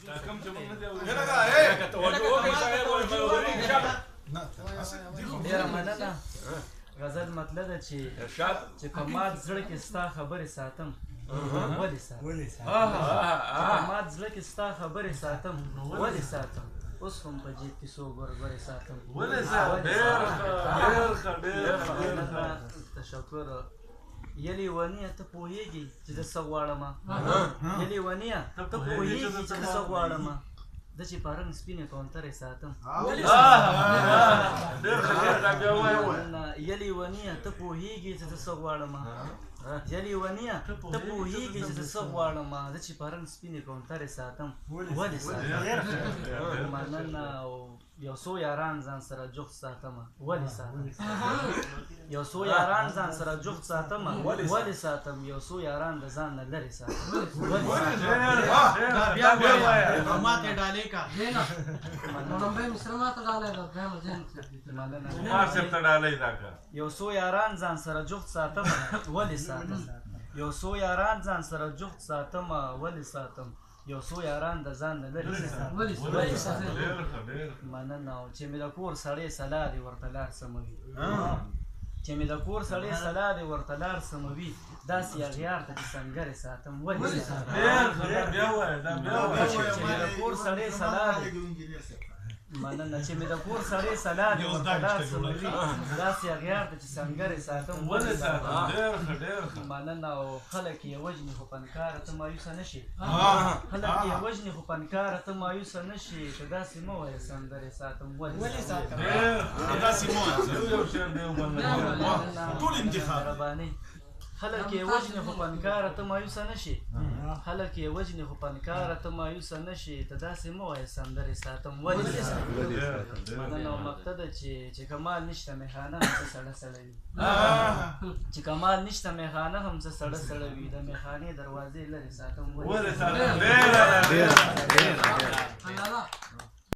دا کوم چې موږ نه دی اورېدلی. لکه توجه وکړئ صاحب، ډېره مننه. غزل مطلب ده چې ارشاد. چې په مات زړه کې ستا خبرې ساتم ولې ساتم، ولې ساتم؟ چې په مات زړه کې ستا خبرې ساتم ولې ساتم، اوس هم په جیب کې څو ګورګورې ساتم ولې ساتم؟ ډېر ښه، ډېر ښه، ډېر ښه، ډېر ښه. تشکر. یلی ونیه ته پوهېږي چې زه څه غواړم؟ یلی ونیه ته پوهېږي چې زه څه غواړم؟ زه چې په رنګ سپینې کونترې ساتم. ډېر ښه شعر، دا بیا وایه. یلی ونیه ته پوهېږي چې زه څه غواړم؟ یلی ونیه ته پوهېږي چې زه څه غواړم؟ زه چې په رنګ سپینې کونترې ساتم ولې ساتم. مننه. او یو څو یاران ځان سره جوخت ساتم ولې ساتم، یو څو یاران ځان سره جوخت ساتم ولې ساتم، یو څو یاران د ځان نه لرې ساتم ولې ساتم. دا بیا وایه، ماته ډالې کا. لومړی مصره ماته ډالۍ ده، دویمه زین. مننه. عمر صاحب ته ډالۍ دا که. یو څو یاران ځان سره جوخت ساتم ولې ساتم، یو څو یاران ځان سره جوخت ساتم ولې ساتم، یو څو یاران د ځان نه لرې ساتم ولې ساتم. ډېر ښه، ډېر ښه. مننه. او چې مې د کور سړی سلا دی ورته لار سموي، چې مې د کور سړی سلا دی ورته لار سموي، داسې اغیار ته چې سنګرې ساتم ولې ساتم. ډېر ښه، دا بیا وایه، دا بیا وایه. چې مې د کور سړی سلا دی، مننه، چې مې د کور سړی سلا دی ورته لار سموي، داسې اغیار ته چې سنګرې ساتم ولې ساتم. ډېر ښه، ډېر ښه. مننه. او خلک یې وژني خو فنکاره ته مایوسه نه شي، خلک یې وژني خو فنکاره ته مایوسه نه شي، ته داسې مه وایه سندرې ساتم ولې ساتم. ډېر ښه. داسې مه وایه. یو یو شعر دی وبنده. ټول انتخاب. مهرباني. خلک یې وژني خو فنکاره ته مایوسه نه شي، خلک یې وژني خو فنکاره ته مایوسه نه شي، ته داسې مه وایه سندرې ساتم ولې ساتم. مننه. او مقصد چې کمال نشته میخانه هم څه سړه سړه وي، چې کمال نشته میخانه هم څه سړه سړه وي، د میخانې دروازې لرې ساتم ولې ولې ساتم. ډېر ډېر.